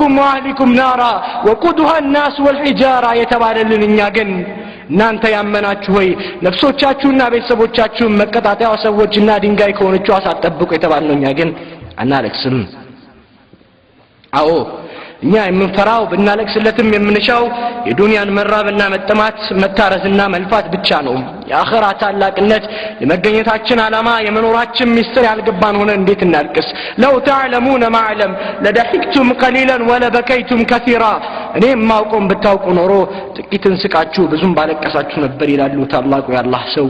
አንፉሰኩም ወአህሊኩም ናራ ወቁዱሃ الناس والحجارة የተባለልን እኛ ግን እናንተ ያመናችሁ ሆይ ነፍሶቻችሁና ቤተሰቦቻችሁን መቀጣጠያ ሰዎችና ድንጋይ ከሆነችው እሳት ጠብቁ የተባልነው እኛ ግን አናለቅስም። አዎ እኛ የምንፈራው ብናለቅስለትም የምንሻው የዱንያን መራብና መጠማት መታረዝና መልፋት ብቻ ነው። የአኺራ ታላቅነት የመገኘታችን ዓላማ የመኖራችን ሚስጥር ያልገባን ሆነ እንዴት እናልቅስ? ለው ተዕለሙነ ማዕለም ለደሕክቱም ቀሊለን ወለበከይቱም ከሲራ። እኔ የማውቀውን ብታውቁ ኖሮ ጥቂትን ስቃችሁ ብዙም ባለቀሳችሁ ነበር ይላሉ ታላቁ የአላህ ሰው።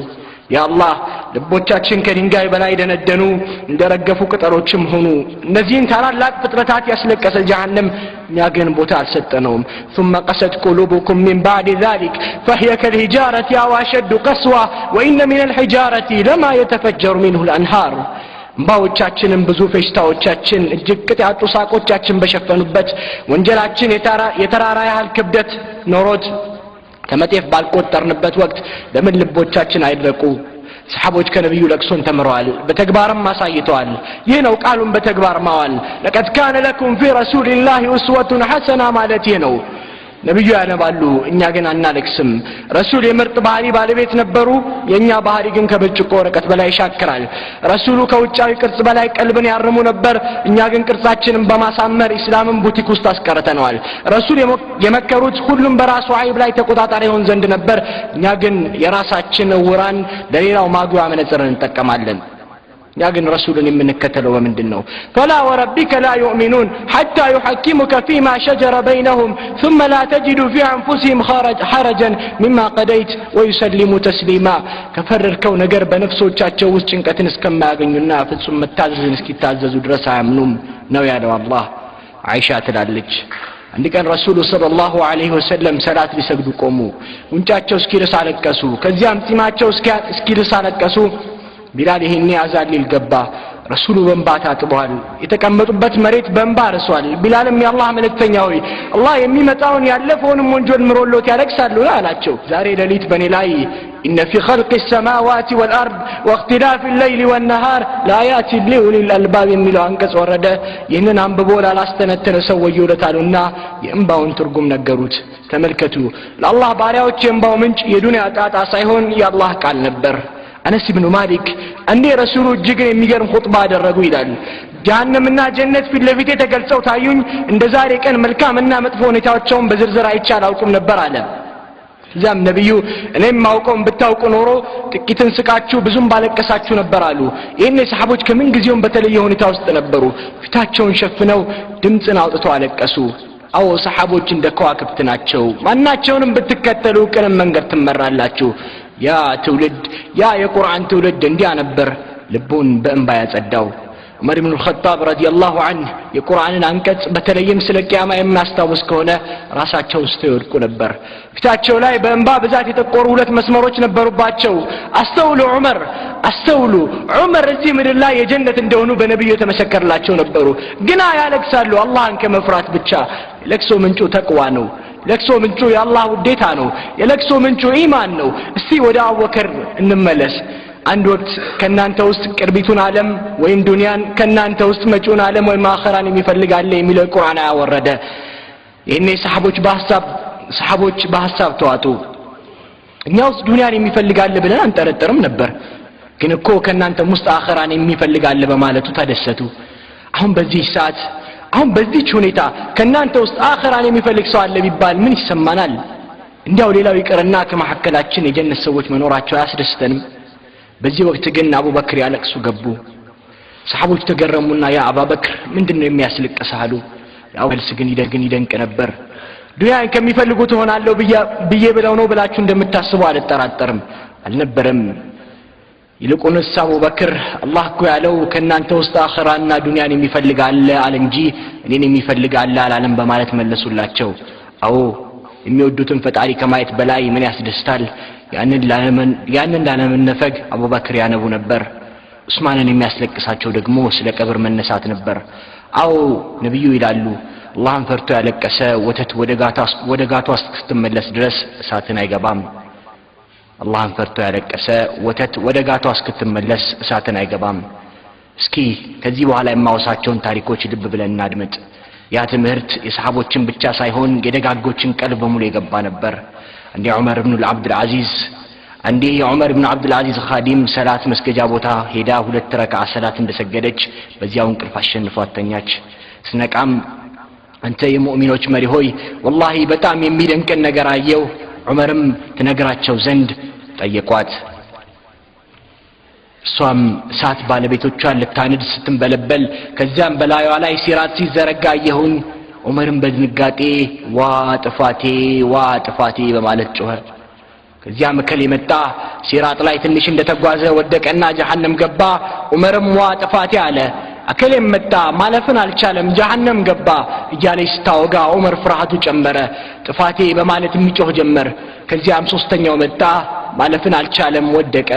ያ አላህ ልቦቻችን ከድንጋይ በላይ ደነደኑ፣ እንደረገፉ ቅጠሎችም ሆኑ። እነዚህን ታላላቅ ፍጥረታት ያስለቀሰ ጀሃነም እኛ ግን ቦታ አልሰጠነውም። ثم قست قلوبكم من بعد ذلك فهي كالحجارة أو أشد قسوة وإن من الحجارة لما يتفجر منه الأنهار። እንባዎቻችንን ብዙ ፌሽታዎቻችን እጅግ ቅጥ ያጡ ሳቆቻችን በሸፈኑበት ወንጀላችን የተራራ ያህል ክብደት ኖሮት ከመጤፍ ባልቆጠርንበት ወቅት ለምን ልቦቻችን አይድረቁ? ሰሐቦች ከነብዩ ለቅሶን ተምረዋል፣ በተግባርም አሳይተዋል። ይህ ነው ቃሉን በተግባር ማዋል። ለቀድ ካነ ለኩም ፊ ረሱሊላሂ ኡስወቱን ሐሰና ማለት ይህ ነው። ነብዩ ያነባሉ፣ እኛ ግን አናለቅስም። ረሱል የምርጥ ባህሪ ባለቤት ነበሩ፣ የኛ ባህሪ ግን ከብርጭቆ ወረቀት በላይ ይሻክራል። ረሱሉ ከውጫዊ ቅርጽ በላይ ቀልብን ያርሙ ነበር፣ እኛ ግን ቅርጻችንን በማሳመር ኢስላምን ቡቲክ ውስጥ አስቀርተነዋል። ረሱል የመከሩት ሁሉም በራሱ አይብ ላይ ተቆጣጣሪ ይሆን ዘንድ ነበር፣ እኛ ግን የራሳችን እውራን ለሌላው ማጉያ መነጽርን እንጠቀማለን። እኛ ግን ረሱልን የምንከተለው በምንድን ነው? ፈላ ወረቢከ ላ ዩእሚኑን ሐታ ዩሐኪሙከ ፊማ ሸጀረ በይነሁም ثم لا تجد في أنفسهم حرجا مما قضيت ويسلموا تسليما። ከፈረድከው ነገር በነፍሶቻቸው ውስጥ ጭንቀትን እስከማያገኙና ፍጹም መታዘዝን እስኪታዘዙ ድረስ አያምኑም ነው ያለው አላህ። አይሻ ትላለች፣ አንድ ቀን ረሱሉ ሰለላሁ ዐለይሂ ወሰለም ሰላት ሊሰግዱ ቆሙ። ጉንጫቸው እስኪልስ አለቀሱ። ከዚያም ጢማቸው እስኪልስ አለቀሱ። ቢላል ይሄኔ አዛን ሊል ገባ። ረሱሉ በእንባ ታጥበዋል። የተቀመጡበት መሬት በእንባ ርሷል። ቢላልም የአላህ መልእክተኛ ሆይ አላህ የሚመጣውን ያለፈውንም ወንጀል ምሮሎት ያለቅሳሉ አላቸው። ዛሬ ሌሊት በእኔ ላይ إن في خلق السماوات والأرض واختلاف الليل والنهار لآيات لأولي الألباب የሚለው አንቀጽ ወረደ። ይህንን አንብቦ ላላስተነተነ ሰው ወዮለት አሉና የእንባውን ትርጉም ነገሩት። ተመልከቱ፣ ለአላህ ባሪያዎች የእንባው ምንጭ የዱንያ ጣጣ ሳይሆን የአላህ ቃል ነበር። አነስ ብኑ ማሊክ እንዴ ረሱሉ እጅግን የሚገርም ኹጥባ አደረጉ ይላል። ጀሃነምና ጀነት ፊት ለፊቴ ተገልጸው ታዩኝ። እንደ ዛሬ ቀን መልካምና መጥፎ ሁኔታቸውን በዝርዝር አይቼ አላውቅም ነበር አለ። እዚያም ነብዩ እኔም ማውቀውን ብታውቁ ኖሮ ጥቂትን ስቃችሁ ብዙም ባለቀሳችሁ ነበር አሉ። ይህኔ ሰሐቦች ከምን ጊዜውም በተለየ ሁኔታ ውስጥ ነበሩ። ፊታቸውን ሸፍነው ድምፅን አውጥተው አለቀሱ። አዎ ሰሐቦች እንደ ከዋክብት ናቸው። ማናቸውንም ብትከተሉ ቅንም መንገድ ትመራላችሁ። ያ ትውልድ፣ ያ የቁርአን ትውልድ እንዲያ ነበር ልቡን በእንባ ያጸዳው። ዑመር ብኑ ልኸጣብ ረዲየላሁ ዐንሁ የቁርአንን አንቀጽ በተለይም ስለ ቅያማ የሚያስታውስ ከሆነ ራሳቸውን ስተው ይወድቁ ነበር። ፊታቸው ላይ በእንባ ብዛት የጠቆሩ ሁለት መስመሮች ነበሩባቸው። አስተውሉ ዑመር፣ አስተውሉ ዑመር እዚህ ምድር ላይ የጀነት እንደሆኑ በነቢዩ የተመሰከረላቸው ነበሩ። ግና ያለቅሳሉ አላህን ከመፍራት ብቻ። የለቅሶ ምንጩ ተቅዋ ነው። ለቅሶ ምንጩ የአላህ ውዴታ ነው። የለቅሶ ምንጩ ኢማን ነው። እስቲ ወደ አቡበከር እንመለስ። አንድ ወቅት ከናንተ ውስጥ ቅርቢቱን ዓለም ወይም ዱንያን ከናንተ ውስጥ መጪውን ዓለም ወይም አኸራን የሚፈልግ አለ የሚለው ቁርአን አወረደ። ይሄኔ ሰሐቦች በሐሳብ ተዋጡ። እኛ ውስጥ ዱንያን የሚፈልግ አለ ብለን አንጠረጥርም ነበር፣ ግን እኮ ከናንተም ውስጥ አኸራን የሚፈልግ አለ በማለቱ ተደሰቱ። አሁን በዚህ ሰዓት፣ አሁን በዚህች ሁኔታ ከናንተ ውስጥ አኸራን የሚፈልግ ሰው አለ ቢባል ምን ይሰማናል? እንዲያው ሌላው ይቅርና ከመሐከላችን የጀነት ሰዎች መኖራቸው አያስደስተንም? በዚህ ወቅት ግን አቡበክር ያለቅሱ ገቡ። ሰሐቦች ተገረሙና ያ አባበክር ምንድነው የሚያስለቅስህ አሉ። ያው መልስ ግን ይደንቅ ነበር። ዱንያን ከሚፈልጉት እሆናለሁ ብዬ ብለው ነው ብላችሁ እንደምታስቡ አልጠራጠርም። አልነበረም። ይልቁንስ አቡበክር አላህ እኮ ያለው ከናንተ ውስጥ አኺራና ዱንያን የሚፈልግ አለ አለ እንጂ እኔን የሚፈልግ አለ አላለም በማለት መለሱላቸው። አዎ የሚወዱትን ፈጣሪ ከማየት በላይ ምን ያስደስታል? ያንን ላለመነፈግ አቡበክር ያነቡ ነበር። ዑስማንን የሚያስለቅሳቸው ደግሞ ስለ ቀብር መነሳት ነበር። አዎ ነብዩ ይላሉ አላህን ፈርቶ ያለቀሰ ወተት ወደ ጋቷ እስክትመለስ ድረስ እሳትን አይገባም። አላህን ፈርቶ ያለቀሰ ወተት ወደ ጋቷ እስክትመለስ እሳትን አይገባም። እስኪ ከዚህ በኋላ የማወሳቸውን ታሪኮች ልብ ብለን እናድምጥ። ያ ትምህርት የሰሃቦችን ብቻ ሳይሆን የደጋጎችን ቀልብ በሙሉ የገባ ነበር። እንደ ዑመር ኢብኑ አብዱልዓዚዝ አንዴ የዑመር ኢብኑ አብዱልዓዚዝ ኻዲም ሰላት መስገጃ ቦታ ሄዳ 2 ረካዓ ሰላት እንደሰገደች በዚያው እንቅልፍ አሸንፏት ተኛች። ስነቃም አንተ የሙእሚኖች መሪ ሆይ ወላሂ በጣም የሚደንቅን ነገር አየው። ዑመርም ትነግራቸው ዘንድ ጠየቋት። እሷም እሳት ባለቤቶቿን ልታንድ ስትንበለበል ከዚያም በላይዋ ላይ ሲራጥ ሲዘረጋ አየሁኝ። ዑመርም በድንጋጤ ዋ ጥፋቴ ዋ ጥፋቴ በማለት ጮኸ። ከዚያም እከሌ መጣ፣ ሲራጥ ላይ ትንሽ እንደተጓዘ ወደቀና ጀሃነም ገባ። ዑመርም ዋ ጥፋቴ አለ። እከሌም መጣ፣ ማለፍን አልቻለም፣ ጀሃነም ገባ እያለች ስታወጋ ዑመር ፍርሃቱ ጨመረ። ጥፋቴ በማለት የሚጮህ ጀመር። ከዚያም ሶስተኛው መጣ፣ ማለፍን አልቻለም፣ ወደቀ።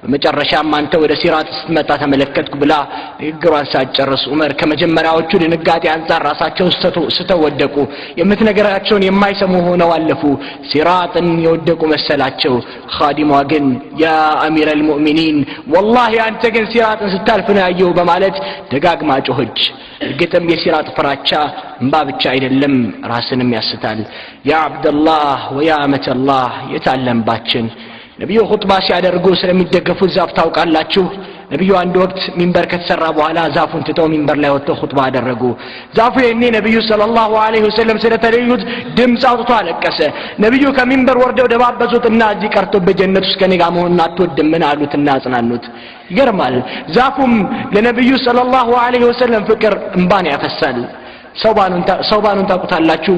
በመጨረሻም አንተ ወደ ሲራጥ ስትመጣ ተመለከትኩ ብላ ንግግሯን ሳትጨርስ ዑመር ከመጀመሪያዎቹ ድንጋጤ አንጻር ራሳቸው ስተው ወደቁ። የምትነግራቸውን የማይሰሙ ሆነው አለፉ። ሲራጥን የወደቁ መሰላቸው። ኻዲሟ ግን ያ አሚር አልሙእሚኒን ወላሂ አንተ ግን ሲራጥን ስታልፍ ነው ያየሁ በማለት ደጋግማ ጮኸች። እርግጥም የሲራጥ ፍራቻ እንባ ብቻ አይደለም፣ ራስንም ያስታል። ያ አብደላህ ወያ አመተላህ የታለ እንባችን? ነብዩ ኹጥባ ሲያደርጉ ስለሚደገፉት ዛፍ ታውቃላችሁ? ነብዩ አንድ ወቅት ሚንበር ከተሰራ በኋላ ዛፉን ትተው ሚንበር ላይ ወጥተው ኹጥባ አደረጉ። ዛፉ የኔ ነብዩ ሰለላሁ ዐለይሂ ወሰለም ስለተለዩት ድምጽ አውጥቶ አለቀሰ። ነብዩ ከሚንበር ወርደው ደባበሱትና እዚህ ቀርቶ በጀነት ውስጥ ከኔ ጋር መሆን አትወድምን አሉትና አጽናኑት። ይገርማል። ዛፉም ለነብዩ ሰለላሁ ዐለይሂ ወሰለም ፍቅር እንባን ያፈሳል። ሰውባኑን ታውቁታላችሁ?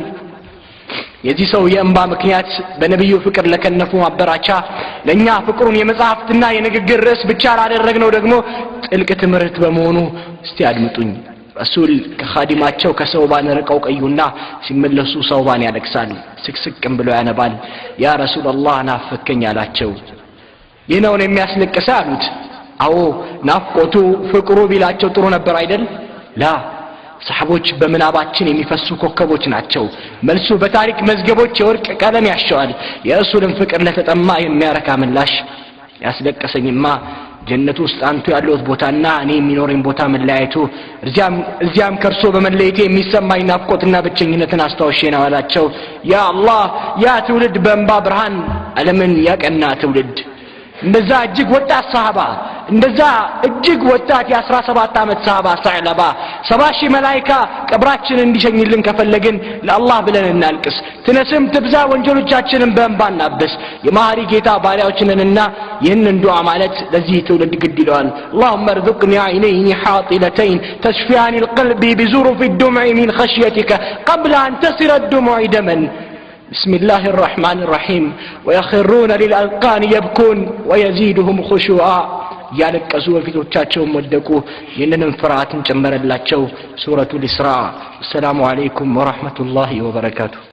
የዚህ ሰው የእንባ ምክንያት በነብዩ ፍቅር ለከነፉ ማበራቻ ለኛ ፍቅሩን የመጽሐፍትና የንግግር ርዕስ ብቻ ላደረግነው ደግሞ ጥልቅ ትምህርት በመሆኑ እስቲ አድምጡኝ። ረሱል ከኻዲማቸው ከሰውባን ርቀው ቆዩና ሲመለሱ ሰውባን ያለቅሳል፣ ስቅስቅም ብሎ ያነባል። ያ ረሱላህ ናፈከኝ አላቸው። ይህ ነው የሚያስለቅሰ አሉት። አዎ ናፍቆቱ ፍቅሩ ቢላቸው ጥሩ ነበር አይደል? ላ ሰሐቦች በምናባችን የሚፈሱ ኮከቦች ናቸው። መልሱ በታሪክ መዝገቦች የወርቅ ቀለም ያሻዋል። የረሱልን ፍቅር ለተጠማ የሚያረካ ምላሽ። ያስለቀሰኝማ ጀነት ውስጥ አንቱ ያለሁት ቦታና እኔ የሚኖረኝ ቦታ መለያየቱ፣ እዚያም ከርሶ በመለየቴ የሚሰማኝ ናፍቆትና ብቸኝነትን አስታውሼ ነው አላቸው። ያ አላህ ያ ትውልድ በእንባ ብርሃን ዓለምን ያቀና ትውልድ፣ እንደዛ እጅግ ወጣት ሰሃባ፣ እንደዛ እጅግ ወጣት የ17 ዓመት ሰሃባ ሰዕለባ 70 ሺህ መላእክታ ቀብራችንን እንዲሸኝልን ከፈለግን ለአላህ ብለን እናልቅስ። ትነስም ትብዛ ወንጀሎቻችንን በእንባ እናብስ። የማህሪ ጌታ ባሪያዎችንና ይህንን ዱዓ ማለት ለዚህ ትውልድ ግድ ይለዋል። اللهم ارزقني عينين حاطلتين تشفيان القلب بزرف الدمع من خشيتك قبل أن تصل الدمع دما. بسم الله الرحمن الرحيم. ويخرون للأذقان يبكون ويزيدهم خشوعا. ያለቀሱ በፊቶቻቸውም ወደቁ። ይህንንም ፍርሃትን ጨመረላቸው። ሱረቱል ኢስራ። ሰላሙ አለይኩም ወራህመቱላሂ ወበረካቱ።